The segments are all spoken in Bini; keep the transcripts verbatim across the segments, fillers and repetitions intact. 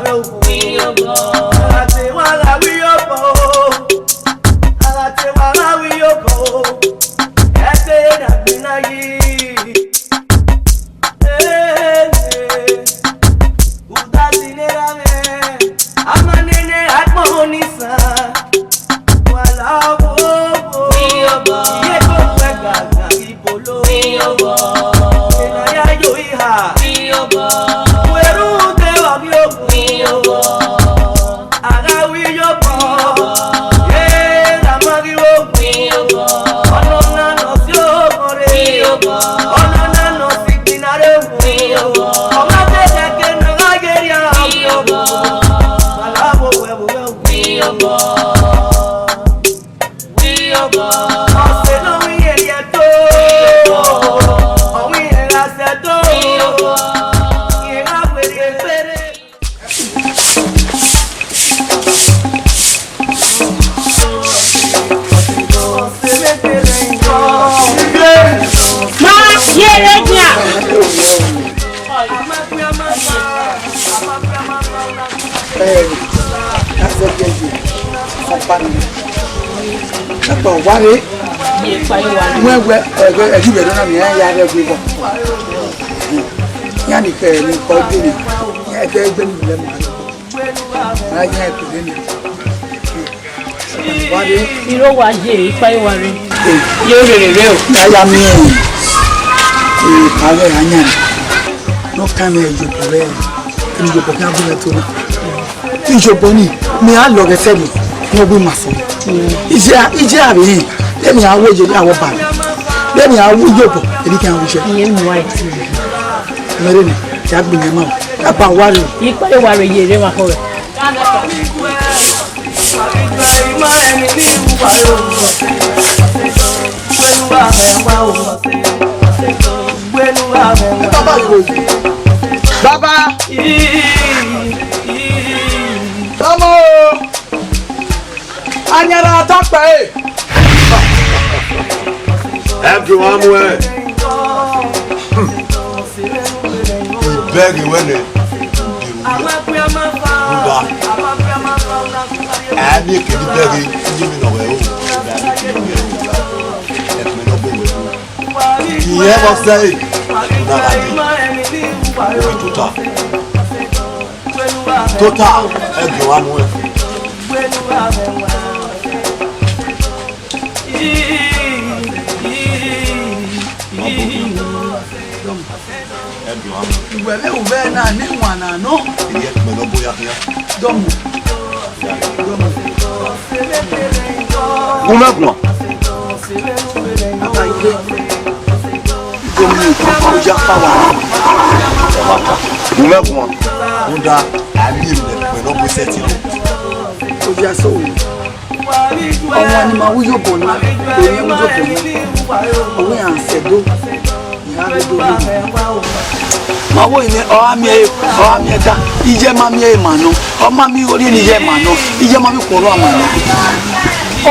Agha te wa gha wi obọ, agha te wa gha wi obọ, ẹgbẹe na gbinna yi. Udazi ne erha mwẹ, a ma nene agbọn ni san. Wa la wo wo. Iye to wẹ gaga ibolo. Ena ya yo iha. Wẹ rhunmwuda evba vbe ogun. A gha ru iyobọ, e, a ma ghi ru ogun. Ọnọna ne ọ si oghọn rre, ọnọna ne ọ si igbinna rre wu. Ọ ma te dẹke ne ọ gha ye rria. Alagho wẹ vbe owẹ wu. Ọse ne ọ ru irẹn rhie ẹto, ọ ru irẹn gha sẹ ẹto, irẹn gha werriẹ ekpere. Ma yere dia. Ẹ, that's a good idea. Ọkpa ni. Ẹkpa wa re. Wẹ wẹ, ẹgbẹ ẹdẹ bẹdẹ na mi ya ya rẹ gbe bọ. Ya ni kẹ ni kọ de ni. Ya kẹ gbe ni lẹ ma. Na ya kẹ de ni. Wa re. Iro wa ye, ikpa wa re. Ye rere re o. Ya ya mi. Eh, pa re anya. No kan me yo bure. Ni yo bọ kan bu na to na. Iyobọ ni, mẹ a lọghọ ẹsẹ ni, ne ọ gbe ima fo. Iye, iye a vbe rẹn, vbene a wo ye, a wo ba. Vbene a wo iyobọ, eni kan wo iye. Iye mu a ti. Mẹ rre ni, ya gbe mẹ ma, ya ba wa rre. Ikpa ye wa rre ye rre ma kọ rẹ. Baba. Ọmọ o, anyara tọkpẹ e. Ẹ gie wa mu ẹ. Bẹghe wẹ nẹ. Ruda. Ẹ miẹn ekẹ ni bẹghe, iye mi nọ wẹ o. Ẹkpẹn nọ bọ wẹ o. Ìyẹn vbe ọ sẹre, ọ na gha dee. Owe tota. Tota, ẹ gie wa mu ẹn. Ẹ gie wa mu. Uwẹ vbe ru vbe na ne iwan na nọ. Ìyẹn ẹkpẹn nọ bọ ya khian. Dọmọ. Gu mwẹ guan. Gu mwẹ guan. Rhunmwuda, a miẹn emwi ne ẹkpẹn nọ bu sẹtin. Oya so. Ọmwa ni ma wu iyobọ na, emwi ne wu iyobọ na. Ọ wẹ iran sẹ do. Ma wo ine, ọ gha miẹn, ọ gha miẹn da, iye ma miẹn ma nọ, ọ ma miẹn igho rhie ne iye ma nọ, iye ma miẹn ukpọn rua ma nọ.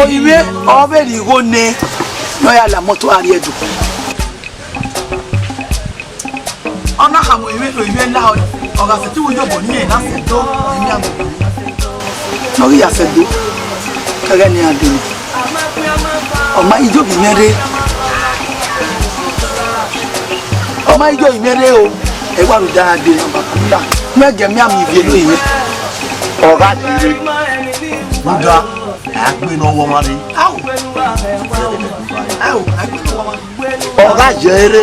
Orinmwi, ọ vbe rhie igho nẹ, ne ọ ya la moto a rrie Ẹdo. Ọ na khama orinmwi ne orinmwi la, ọ gha sẹtin wu iyobọ ne irẹn na sẹ do, orinmwi a. Ne ọ ghi ya sẹ do, kẹghẹ ne iran dee. Ọ ma ijo vbe imẹ rre. Ọ ma ijo imẹ rre o. Ẹ wa rhunmwuda ra dee nọ, baba nọ. Mẹ gẹ miẹn amẹ ivie ne orinmwi. Ọ gha dee rre. Rhunmwuda, a gbe ne ọ wọ ọmwa rre. Ao. Ao, a gbe ne ọ wọ ọmwa rre. Ọ gha ye ẹre rre.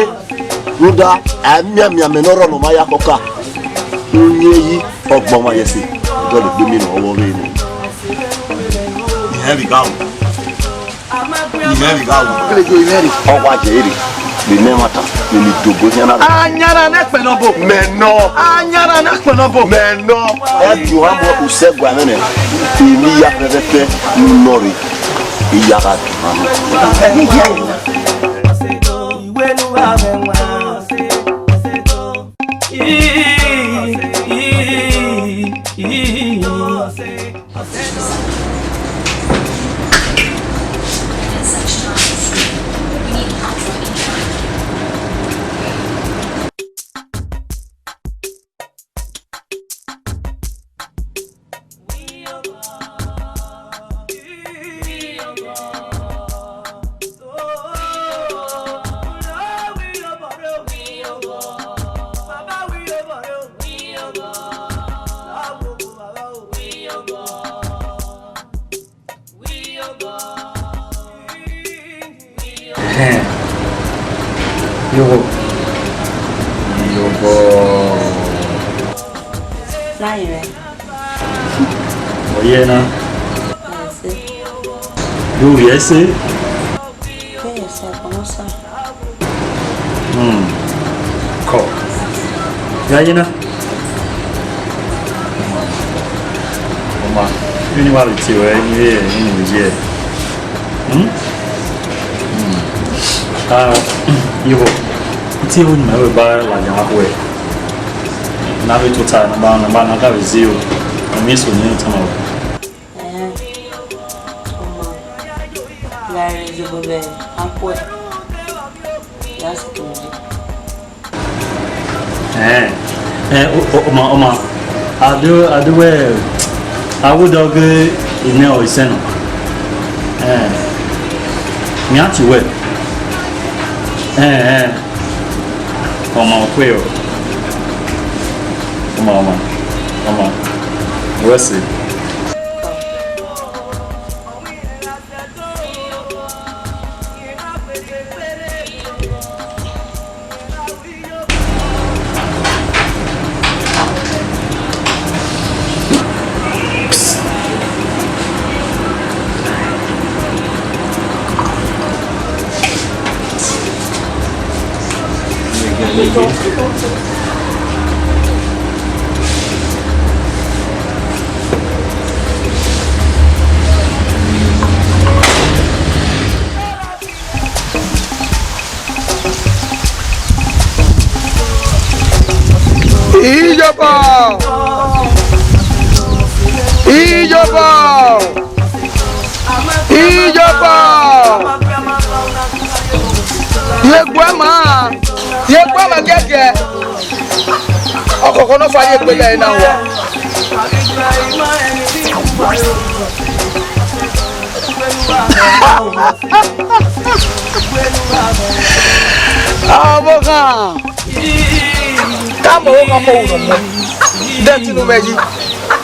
Rhunmwuda, a mianmian amẹ ne ọ rrọọ ne ọ ma ya kọka. Uyinẹn yi, ọgbọnmwa ye ẹse, dọlegbe miẹn ne ọ wọ vbe nẹ. Irẹn vbe gha ru. Irẹn vbe gha ru. Kele jo irẹn rre. Ọ wa ye ẹre, vbe mẹ ẹmwata, vbe ne I dobo khian na. Anyara ne ẹkpẹn nọ bo. Mẹ nọ. Anyara ne ẹkpẹn nọ bo. Mẹ nọ. Ẹ gie uhan mu usẹ gua mwẹ nẹ. Emwi ya fẹfẹfẹ ne u nọ rre. I ya gha gie uhan mu. Yobo. Yobo. Na yẹn. Ọ yẹ na. Ẹ se. Yo, yẹ se. Bẹ́ẹ̀ sẹ, ọmọ sá. Hmm. Kọ. Ya yẹn na. Ọma, vbene wa vbe tie ruẹ, ẹ, ẹ, ẹ, ẹ, ẹ. Hmm? Hmm. Ah, Yobo, iti ru ne mẹ wẹ ba ladian khuẹ. Na vbe tota, na ba, na ba, na ka vbe zẹ o. Emwi eso ne ọ tama ruẹ. Ẹhẹn, ọma, gha rre iyobọ vbe akhuẹ, ya sẹ tobọ. Ẹhẹn, ẹ, ọ, ọ, ọma, ọma, a do, a do wẹ, a wo dọ ghe, ine ọ isẹ nọ. Ẹhẹn, nian tie uwẹ. Ẹhẹn, ẹhẹn, ọma, ọ kue o. Ọma, ọma, ọma, wẹ sẹ. Iyobọ! Iyobọ! Iyobọ! Ye egbe ma, ye egbe ma giẹgiẹ. Ọkọkọ ne ọ fa ye egbe lẹ na wọ. Ọvbokhan, tama ọvbokhan ma ru nọ mọ. De tunu mwẹ yi,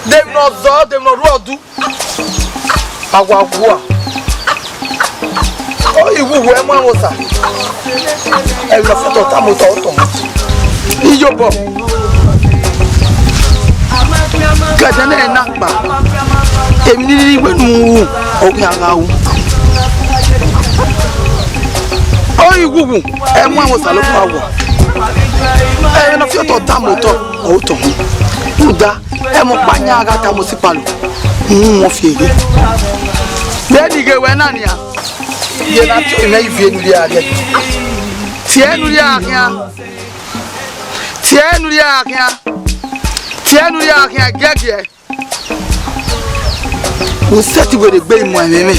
de emwi ne ọ zọ, de emwi ne ọ rhuẹ ọdu. A wa gua. Ọ i wuwu ẹmwẹ Osa. Ẹvbo ne ọ fotọ tama otọ otọ. Iyobọ. Gẹdẹ nẹ na kpa. Emwi ni rhirhi wẹ ne u ru, ọ khian gha ru. Ọ i wuwu ẹmwẹ Osa lọkpa wa. Ẹvbo ne ọ fotọ tama otọ, otọ. Rhunmwuda, ẹmwẹ ọkpa yan gha tama osikpalo, uhunmwu fi eghe. Vbene I ghe wẹ na nian, ye na tie mwẹ ivie ne u rhie a rhie. Tie ne u rhie a khian. Tie ne u rhie a khian. Tie ne u rhie a khian giẹgiẹ. U sẹtin werriegbe mu ẹmwẹ mwẹ.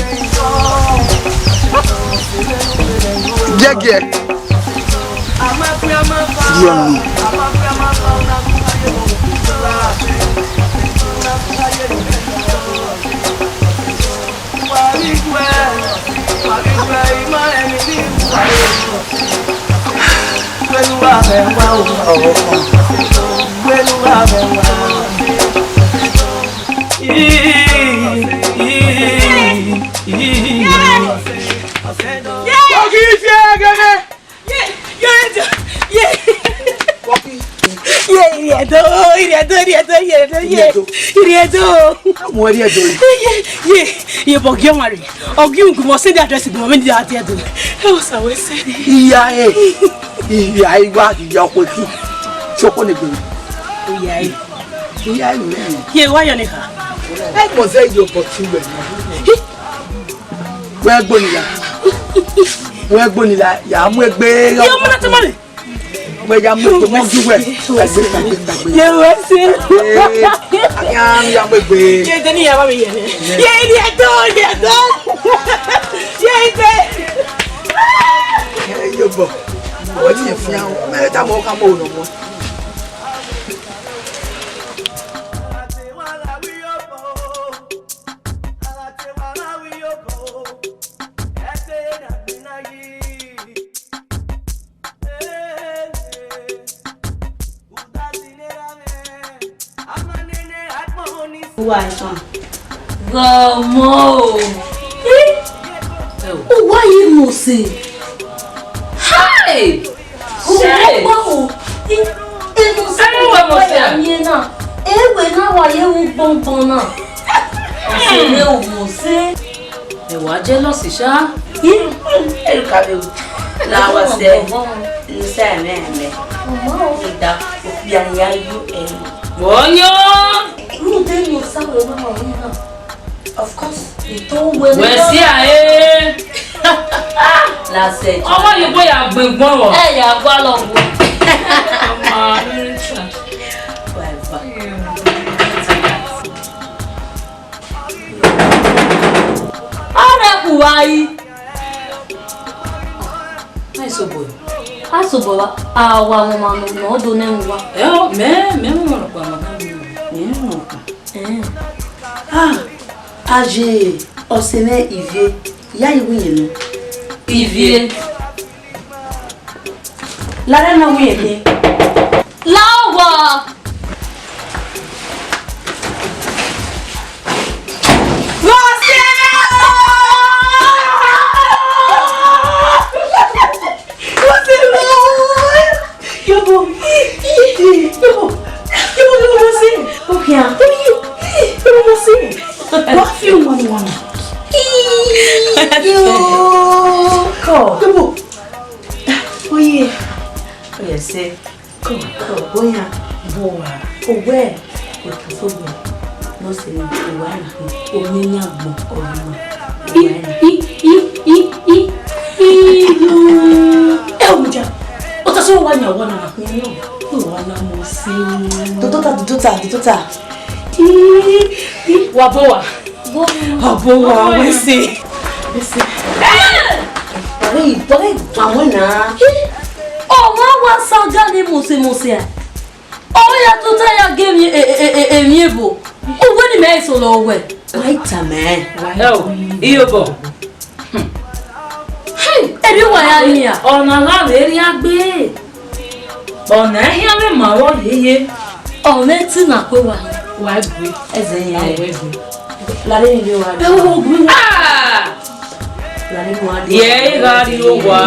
Giẹgiẹ. Rhie ọnu. Ye, ye, ye, ye. Ye, Irhiẹdo, Irhiẹdo, Irhiẹdo, Irhiẹdo, ye. Irhiẹdo. Irhiẹdo. Mo Irhiẹdo. Ye, ye, ye, bọ gie ọmwa rre. Ọ gie ugu mọ send address gu mọ vbene a dia do. Ẹ o sa wẹ sẹ. Iya e. Iya e wa iya ọkpọ ki. Sọkọ ne gbe. Iya e. Iya e. Ye wa yọ ne ha. Ẹ mọ zẹ yo bọ tu wẹ. Wẹ gbo ni la. Wẹ gbo ni la, ya mu egbe. Ye ọmọ na tama le. Wẹ ya mu egbe, mo ju wẹ. Tagbe, tagbe, tagbe. Ye wẹ se. Eh, ya, ya mu egbe. Ye de ni ya ba mi ye. Ye ni edo, ni edo. Ye ite. Eh, yo bo. O ti fian. Me ta mo ka mo no mo. Uwa ẹfan. Gọmọ o. Uwa ye mose. Hai! Hey! Ọgbọ o, i, enu se Ẹni wẹ mọ wa ya sẹ? Miẹn na, ewe na wa ye ru gbọngbọn na. Ọsẹ ne u mọ sẹ. Ẹ wa jealous sha. Ih, Erika be o. La wa sẹ. Ọmọ. Ni sẹ mẹ mẹ. Ọmọ o. Ni da okpia ni ya yu ẹ. Wọ yọ. Ru de ni o sa wẹ ma ma wi na. Of course, ito wẹ. Wẹ si a e. La sẹ. Ọmọ yìí bóyá gbẹngbọn wọ. Ẹ ya gua lọ wo. Ọmọ America. Whatever. Ọrẹ khuwa yi. Asobọ. Asobọ wa, a wa wọn ma nọ, nọ do nẹ wa. Ẹ o, mẹ, mẹ wọn ma nọ kpa ma kan mi. Mẹ wọn kpa. Eh. Ah, aye, ọse mwẹ Ivie, ya yi wu yẹn nọ. Ivie. Lare na wu yẹn khin. La owa. Yọbọ, yọbọ, yọbọ, yọbọ, yọbọ, sẹ. Okay, ah. Yọbọ, sẹ. Wa fi wọn wọn. Yo. Kọ. Yọbọ. Oye. Oye, sẹ. Kọ, kọ, bọya, bọwa, owẹ, otu sogbe, no se ni, owa na, omi ni agbọn, ọyọ. I, i, i, i, i, iyo. Ẹ o, mudia. Ota so wa nya wa na na kun yo. Wa na mo si. Dodota, dodota, dodota. I, i, wa bọwa. Ọbọ wa wẹ se. Wẹ se. Bọghe, bọghe gba wẹ na. Ọmwa wa sa ga ni mose mose a. Ọ ya tota ya ga emwi, e, e, e, emwi ebo. Uwẹ ni mẹ eso lọ wẹ. Wa i ta mẹ. Ẹ o, iyobọ. Hmm. Erriọ uwa ya nia. Ọna gha vbe rhia gbe. Ọna ehia vbe ma vbọ yeye. Ọ mwẹ ẹtin na kue wa. Wa gbe. Ẹzẹ yẹn. Wa gbe. Lare ni rre wa. Ẹ wo gbe. Ah! Lare ni wa. Ye gha rri owa.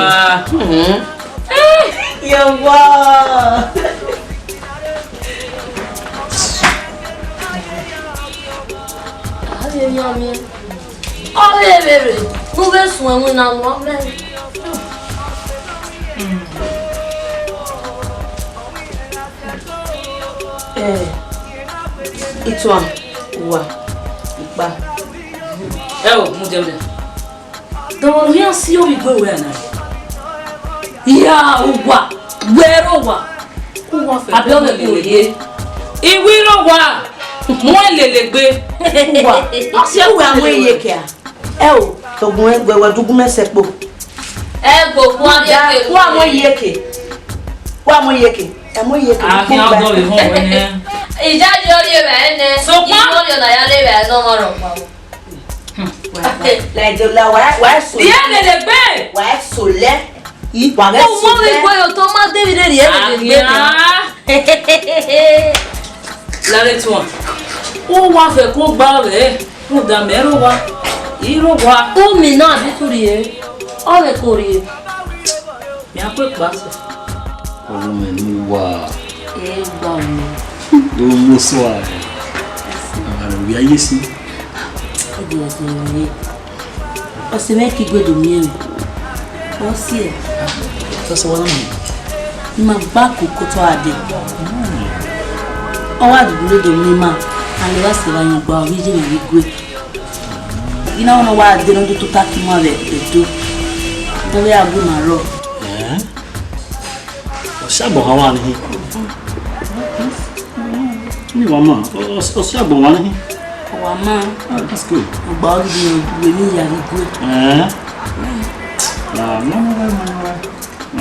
Hmm. Ye wa. Aye, yan mi. Ọ vbe vberre ne u vbe suẹn winna nuẹn mẹ. Eh, ituan, uwa, ikpa. Ẹ o, mu jẹ mẹ. Dọmọ ne iran si ovbi igue ruẹ na. Ya uwa, wẹ rre owa. Uwa fẹ. Abi ọ vbe lele gbe. Iwi rre owa, mu ẹn lele gbe. Uwa, ọ si uwa mu eye kia. Ẹ o, togun ẹn, wẹ, wẹ dugun mẹ sẹ kpo. Ẹ gbogbo ariẹ ke. Wa mu eye ke. Wa mu eye ke. Ẹ mu eye ke. A khian dọ vbe họn wẹ nẹ. Ija di ọ rhie vbe ẹnẹ. Sokpan. Iyọ rhie na ya rre vbe ẹnẹ ọmọ rẹ ọkpa. Like the, like, wa, wa so. Iye lele gbe. Wa so lẹ. Wa ghe so lẹ. Ọmọ mi gbe yo to ma de vbe rhie lele gbe. Lare tuan. U wa fẹ ko gba vbe. Rhunmwuda mẹ rre owa, I rre owa. Umi na bi tu rrie, ọ vbe ko rrie. Mẹ a kue kpa sẹ. Ọmọ mẹ ne uwa. Ẹ gba mẹ. Do mo so a. Ara wia ye si. Ẹ di ẹsẹ rẹ. Ọse mwẹ ke I gue do miẹn mwẹ. Ọ siẹ. Ọ sẹ wa na mẹ. Ne ima gba koko otọ a dee. Ọ wa dugbu re do miẹn ima, a lẹ wa sẹ evba yan gba ọvbi ye ne I gue. I na wẹ ne ọ wa dee ne ọ do tota ke ima vbe Ẹdo. Ne ọ vbe ra gu ima rrọọ. Ẹn? Ọ si agbọn ọmwa ni hin. Ni wa ma, ọ, ọ, ọ si agbọn ọmwa ni hin. Wa ma. Ah, that's good. Ọgba ọgidi ne ọ gue ne I ya ghi gue. Ẹn? Ah, no, no, no, no,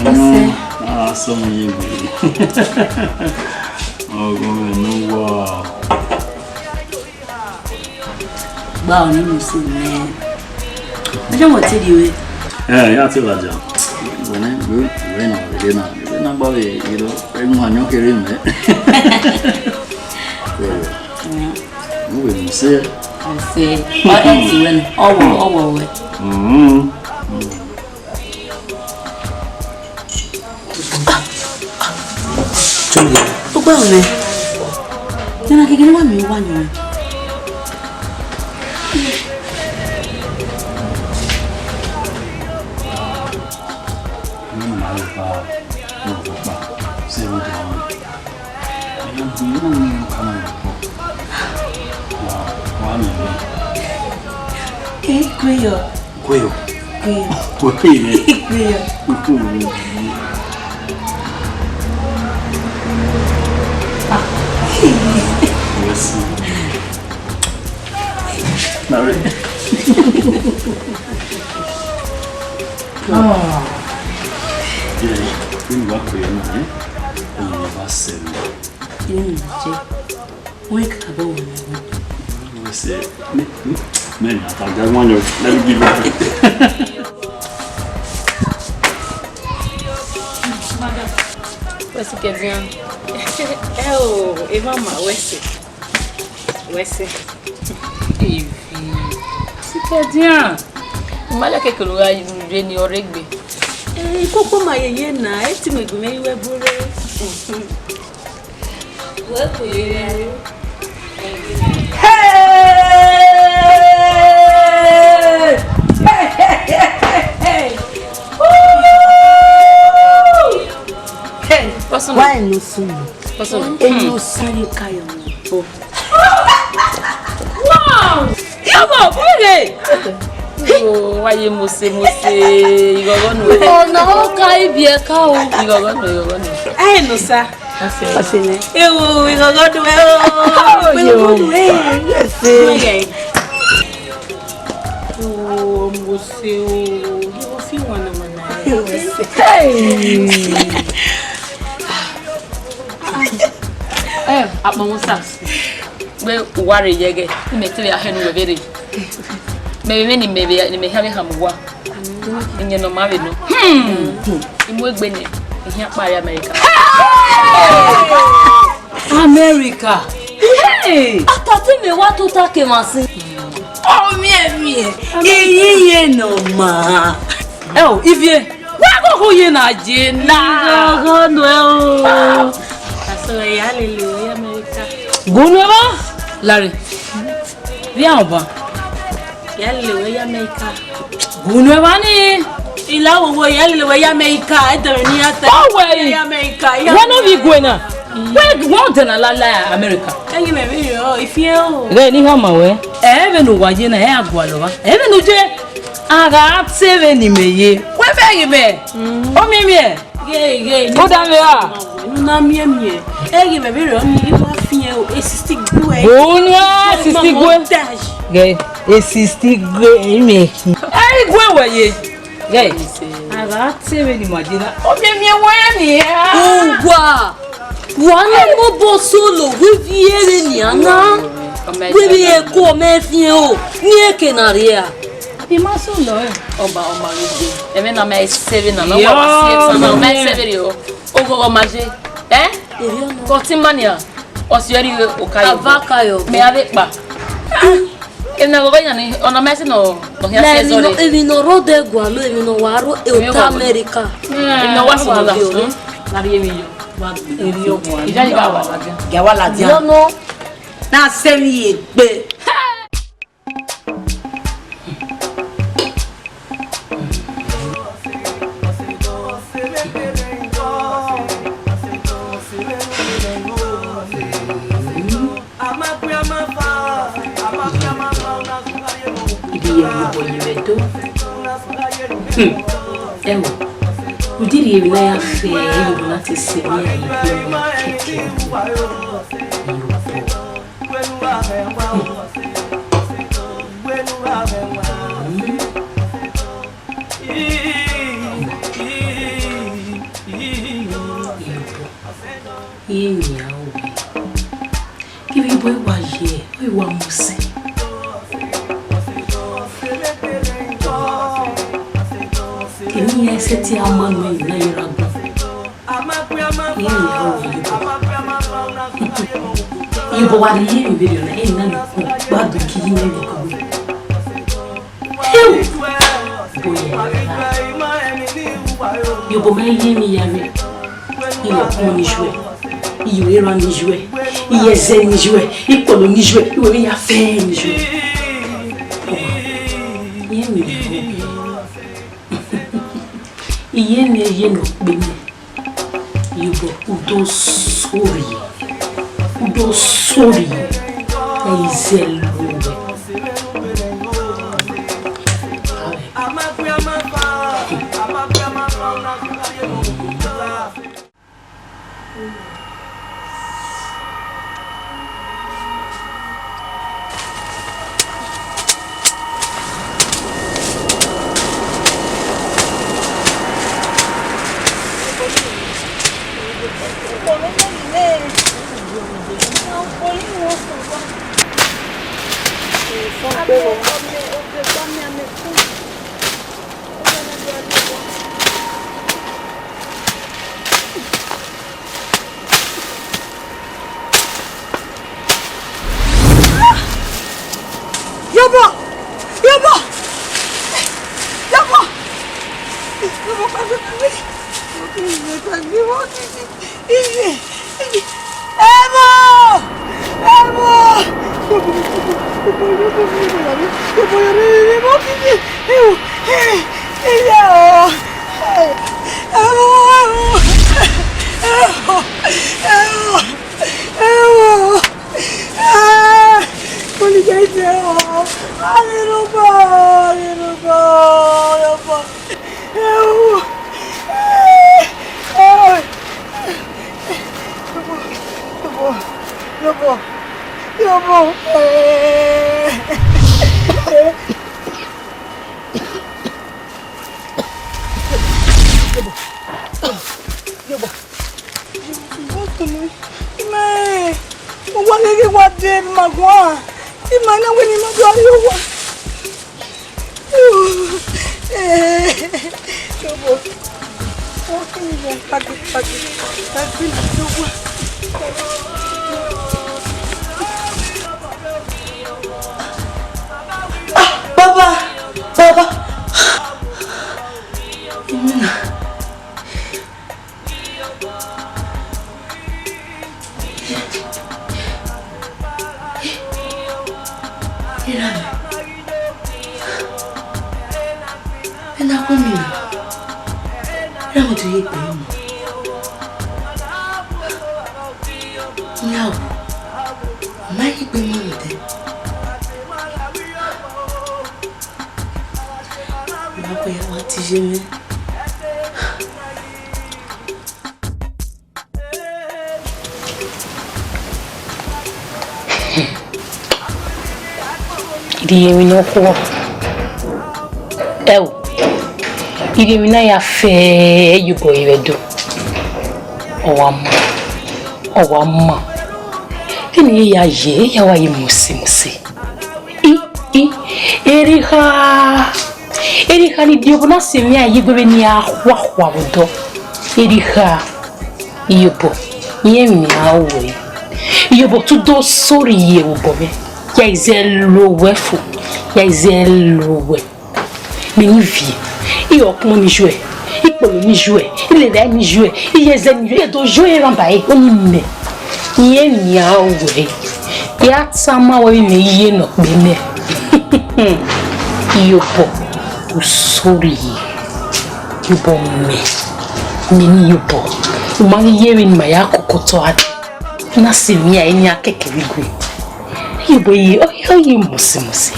no. Ẹsẹ. Ah, so many years. Oh, God, no, wow. Gba ọni mu si mẹ. Ẹ jẹ́ wọ́n ti di we. Ẹ, ya ti laja. Wene, we, we na, we na, we na gba we, you know, e mu anyọ kere mẹ. Mm. Mo we mu se. Ẹ se. Ọ ẹ ti wẹ ni. Ọwọ, ọwọ wẹ. Mm. Ugba mwẹ. Nana gege ne wa miẹn owa yan. Ẹ ma le ba, ne ọ vbe ọkpa, zẹ vbe ọ dia ọnrẹn. Ẹ ya gbe, ẹ na miẹn ọkpa na vbe ọkpa. Wa, wa miẹn ọnrẹn. Ẹ, gue yọ. Gue yọ. Gue yọ. Gue yọ. Gue yọ. Gue yọ. Mercy. Mary. Ah. Yeah, we need to work for you now, eh? Only never sell me. Inú mi jẹ́, wọ́n yẹ kàkà bọ́ wọ̀ mí. Wọ́n ṣe, mí, mí, mí, àtàgà wọn yọ, let me give you. Wẹ sikẹ dian. Ẹ o, e mama, wẹ sẹ. Wẹ sẹ. Evi. Sikẹ dian. Ima lẹ kekele gha rre ni ọ rre egbe. Eh, koko ma yeye na, e ti mu egbe mwẹ ye uwẹ bore. Wẹ ko ye. Hey! Hey, hey, hey, hey, hey. Woo! Hey, what's up? Why no soon? What's up? Ẹ yọ sáré káyọ̀. Oh. Wow! Yọmọ, kúrò! Oh, wa ye mose mose, ighọghọ nu. Ọna ọ ka ibi ẹka o. Ighọghọ nu, ighọghọ nu. Ẹ nọ sa. Ọsẹ. Ọsẹ nẹ. Ewo, ighọghọ nu ẹ o. Oh, ighọghọ nu ẹ. Ẹsẹ. Ewo, mose o. Ewo fi wana wana ẹ. Hey! Eh, akpọnmwẹ sa. Gbe uwa rre yẹghẹ, imẹ te vbe a hẹ ne uwẹ vbe rre. Mẹ vbe mwẹ ne imẹ vbe, ne imẹ hia vbe hama uwa. Iyẹn ne ọ ma vbe nọ. Hmm. I mu egbe nẹ, I khian kpa rre America. America? Hey! Ata te mẹ wa tota ke mwa sin. Ọ miẹn miẹn, iye iye ne ọ ma. Ẹ o, Ivie, wa ghọghọ ye na je na. Ghọghọ nuẹ o. Asọrọ ya lele wẹ ya America. Gunu eva, lare. Via ọba. Ya lele wẹ ya America. Gunu eva ni. Ila wowo ya lele wẹ ya America, ẹdẹrẹ ni ya ta. Ọ wẹ ya America. Wẹ no vbe gue na. Wẹ wẹ ọdẹ na la la America. Ẹyin mẹ vbe rọ, ifiẹn o. Rẹ ni hama wẹ. Ẹ vbe ne uwa ye na, ẹ a gualọ vba. Ẹ vbe ne u je. A gha te vbe ne imẹ ye. Wẹ vbe ghi mẹ. Ọ miẹn miẹn. Ghe, ghe. Ọ da vbe ra? Unu na miẹn miẹn. Ẹ ghi mẹ vbe rọ ni, I wa fiẹn o, e sixty gue. Unu a sixty gue. Ghe, e sixty gue, imẹ. Ẹ i gue wẹ ye. Ghe, a gha te vbe ne ima je na. Ọ miẹn miẹn wẹ nian. Uwa. Wa na mobọ solo, wẹ viẹ vbe nian na. Wẹ vbe ẹko mẹ fiẹn o, ni eke na rria. I ma solo ẹ. Ọba, ọma ghe ghe. Ẹmwẹ na ma ẹse vbe na, na wa wa si ẹtan na, ma ẹse vbe rre o. Oghọghọ ma je. Ẹ? Kọ ti ma nian. Ọ si ẹre okayọ. Ava kayọ. Mẹ ave kpa. Emwi ne a ghọghọ yan ni, ọna ma ẹse nọ, nọ khian si ẹzọ rre. Emwi ne ọ rre odẹ gualọ, emwi ne ọ wa rre ota America. Emwi ne ọ wa sunu la. Na rhie emwi yọ. Wa rhie emwi yọ. Iya yi gha wa ladian. Gha wa ladian. Yọ nọ. Na sẹ emwi ye egbe. Ibi ye vbe obọ ye vbe do. Hmm. Ẹ wo, udiri emwi na ya fe ẹre ne ọ na te sẹ emwi a ye gbe ọmwa kẹkẹ. Iyobọ. Iye yin a ru wẹ, ivbi ibo wa ye, ọ wa mu sẹ. Emwi iran sẹtin a ma nọ emwi na ye ra gbọn. Iye yin a ru wẹ, iyobọ. Iyobọ wa rhie emwi vberriọ na, emwi na ni khin gbadu ki iye mwẹ vbe ikọgbe. Heo! Boy, iyobọ ma ye emwi ya rre, I lọ kpọn ni shuẹ. Iye erhan ni yuẹ, iye ẹzẹ ni yuẹ, ikpolo ni yuẹ, iwẹ vbe ya fẹ ni yuẹ. Ọ, iye mi rẹ o. Iye ne iye ne ọ kpe nẹ, iyobọ, u do sorry, u do sorry, ẹ i zẹ lowẹ. Iyobọ! Iyobọ! Iyobọ! Iyobọ, pagbe, pagbe. Iyobọ! Iyobọ! Iyobọ! Iyobọ! Ẹo, ah, Holy Ghost, ẹo, hallelujah, hallelujah, ọba, ẹo, ẹo, ẹo, ọba, ọba, ọba, ọba. Ima, uwa ghi ghi wa de ma guan. Ima na wẹ ne ima do rrie owa. Pagi, pagi, pagi, owa. Ah, baba, baba. Imina. Erha mwẹ. Ena kue mi. Erha mwẹ do ye gbe mu. Iya wo. Ma ye gbe mu de. Ma kue ya wa ti ye mwẹ. Irhiẹmwi ne ọ khuọ. Ẹo, irhiẹmwi na ya fẹ iyobọ vbe Ẹdo. Ọ wa ma, ọ wa ma. Vbene I ya ye, I ya wa ye mose mose. I, i, erha, erha ni diobọ na sẹ emwi a ye egbe vbene I a khuakhua vbe odọ. Erha, iyobọ, irẹn emwi a ru ẹre. Iyobọ, te u do sorry ye vbe obọ mwẹ. Ya i zẹ lo wẹ fo, ya i zẹ lo wẹ. Mẹ ni viẹ, iye ọkpọn ni yuẹ, ikpolo ni yuẹ, ilelai ni yuẹ, iye ẹzẹ ni yuẹ, iye do yuẹ eran ba ẹre, ọni mẹ. Irẹn emwi a ru ẹre. I a tama ruẹ vbe imẹ iye ne ọ kpe nẹ. Iyobọ, u sorry ye. Iyobọ mẹ, mẹ ne iyobọ. U ma ghi ye vbene ima ya koko otọ a dee. Na sẹ emwi a, emwi a kẹkẹ vbe igue. Iyobọ ye, ọ, ọ ye mose mose.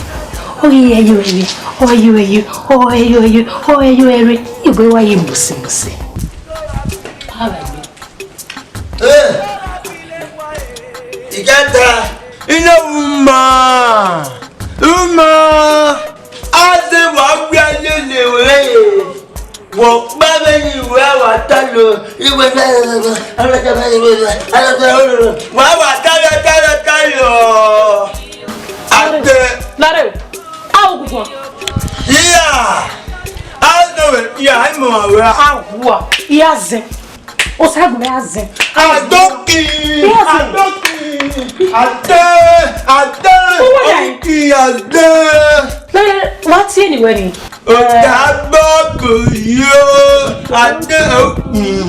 Ọ ye ẹyọ ẹre, ọ ẹyọ ẹre, ọ ẹyọ ẹre, ọ ẹyọ ẹre. Iyobọ wa ye mose mose. All right. Eh, igata, ina uma, uma, ade wa gbe aye le we. Wo gba vbe ni we wa ta lo, iwe na, wa wa ta lo, ta lo, ta lo. Ade. Lare, a oguguan. Iya, ade we, iya, imo wa. A wa, iya zẹ. Osagunmẹ a zẹ. Adoki! Adoki! Ade! Ade! Owó yà yìí. Adoki! Ade! Lẹ́lẹ́, wá tí ènì wẹ̀ ni. Ọ̀dà gbọ́ kò yó. Ade! Mm.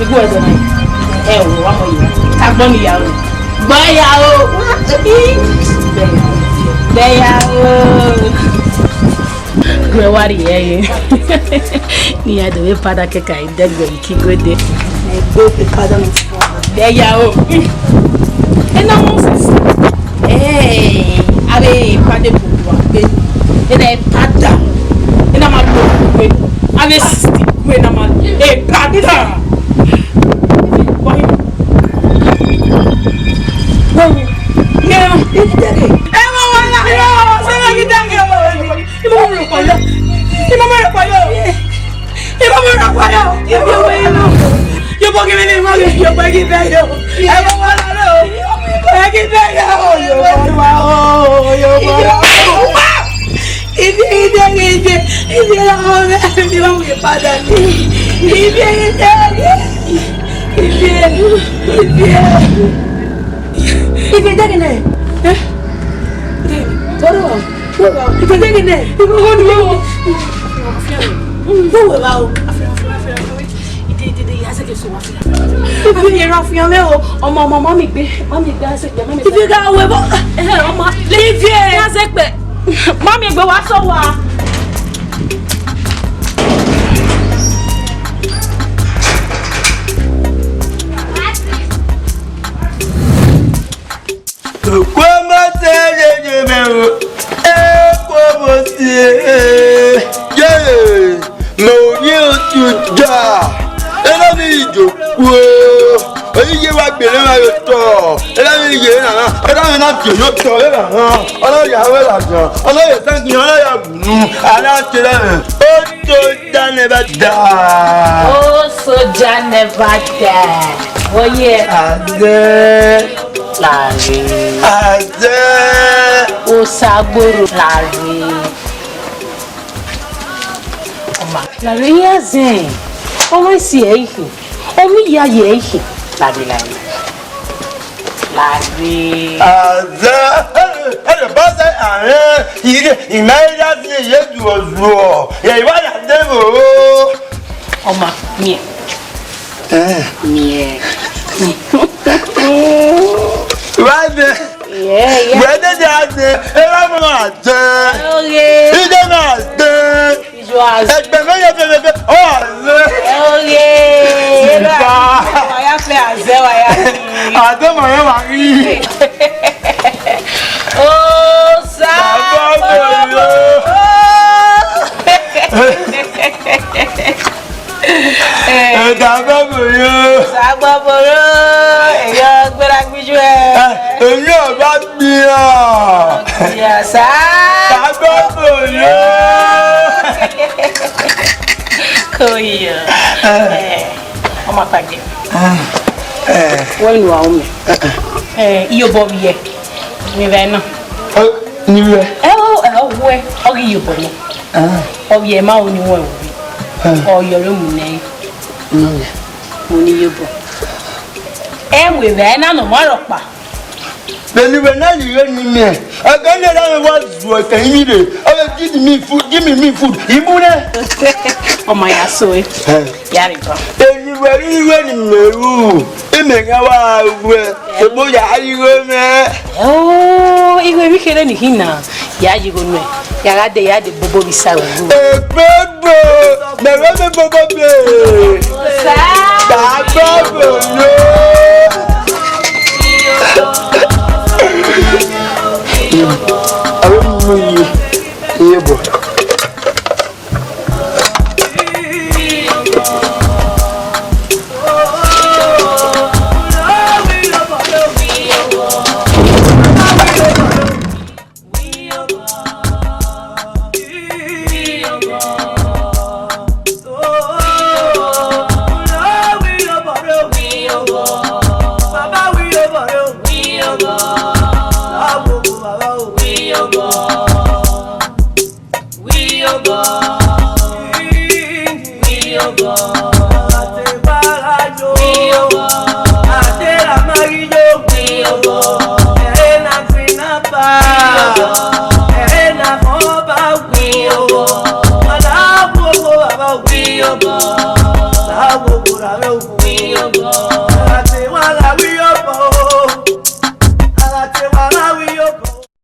Igu ẹdẹ na. Ẹ o, wa mọ yọ. Agbọn ni ya o. Gbọ ya o. Gbẹ ya o. Gbẹ ya o. Wẹ wa rhie ẹre. Ne iran do vbe padà kẹkan, idẹgbẹ iki gode. Ẹgbẹ vbe padà nọ. Gbẹ ya o. Ena Moses. Eh, avbe padà bu wa gbe. Ena padà. Ena ma lo gbe. Avbe sisti gbe na ma. Eh, padà. Why? Why? Yeah. Ẹ mọ wàhálà yọ, ṣé wọ́n kí dáhùn yọ? Ẹ mọ wàhálà yọ. Ẹ mọ wàhálà yọ. Ẹ mọ wàhálà yọ. Ẹ mọ wàhálà yọ. Ẹ mọ wàhálà yọ. Ẹ mọ wàhálà yọ. Ẹ kí dáhùn yọ. Ẹ mọ wàhálà yọ. Ẹ mọ wàhálà yọ. Ibi ide ide, ibi la ọmọ mi, ibi la ọmọ mi padà ni. Ibi ide ide, ibi, ibi. Ibi ide gine. Eh? Boro. Ibi ide gine. Ibi ide gine. Boro wa o. Ide ide ide, ya se ke so wa. Ibi ide ra fian me o. Ọmọ ọmọ mami gbe, mami gbe ase gbe, mami. Ibi ga we bo. Eh, ọmọ. Ibi ya se gbe. Mami gbe wa so wa. Okuomo sẹ yeye mẹ o, ekuomo sie, yeye, mẹ ovbi otu da, erha ni ijo kuo, oyi ye wa gbe ne ma yo tọ, erha ni ye na na, erha ni na fi yo tọ, erha na, ọna ya wẹ la jan, ọna ye tanki, ọna ya wunu, a na te rẹ, otu da ne ba da. Oh, soldier never die. Oh, yeah. Azẹ. Lare. Azẹ. Osagboro lare. Ọma. Lare ya zẹ. Ọmọ esi ẹ ihe. Ọmọ iya ye ihe. Lare, lare. Lare. Azẹ, ẹrẹ ba zẹ arẹn, ire, ima ya zẹ ye zuọ zuọ. Ya iwa ya de ro. Ọma, miẹn. Eh. Miẹn. Wa de. Yeah, yeah. Wẹ de de a de, e wa mọ a de. Oge. Ide na de. Ijo azẹ. Ẹgbẹ mẹ yẹ fẹfẹfẹ, ọ azẹ. Oge. Iba. Wa ya fẹ azẹ, wa ya fi. Azẹ ma yẹ wa ri. Sagbọbọ yo. Sagbọbọ yo. Eyo gbera gbiju ẹ. Eyo ba gbia. Gbia sa. Sagbọbọ yo. Ko yo. Eh, ọmọ pàdé. Eh. Wọ́n inú àwọn mi. Eh, iyo bọ yẹ. Mi bẹ na. Ni wẹ. Ẹ o, ẹ o wẹ. Ọ ghi iyo bọ nọ. Ọ yẹ ma o ni wẹ o. Ọ yọ re mu nẹ. Mo ni iyo bọ. Ẹ wẹ vẹ na nọ ma rọkpa. Vbene wẹ na yi re ni mẹ. Ẹgẹ ne erha mwẹ wa zuẹ kẹ ivbi rre, ọ vbe give me food, give me, me food. I mu nẹ. Ọ ma ya so ẹ. Eh. Ya rre ba. Eni wẹ rri iwe ni mẹ ru. Imẹ gha wa ruẹ. Egbe ya igho mẹ. Oh, igho emwi kherhe ni khin na. Ya yi igho nuẹ. Ya gha de, ya de bobo vbe isa ru. Egbe gbe. Mẹ vbe vbe bobo be. Sa. Sa bobo yo. Aro mu yi. Iye bọ.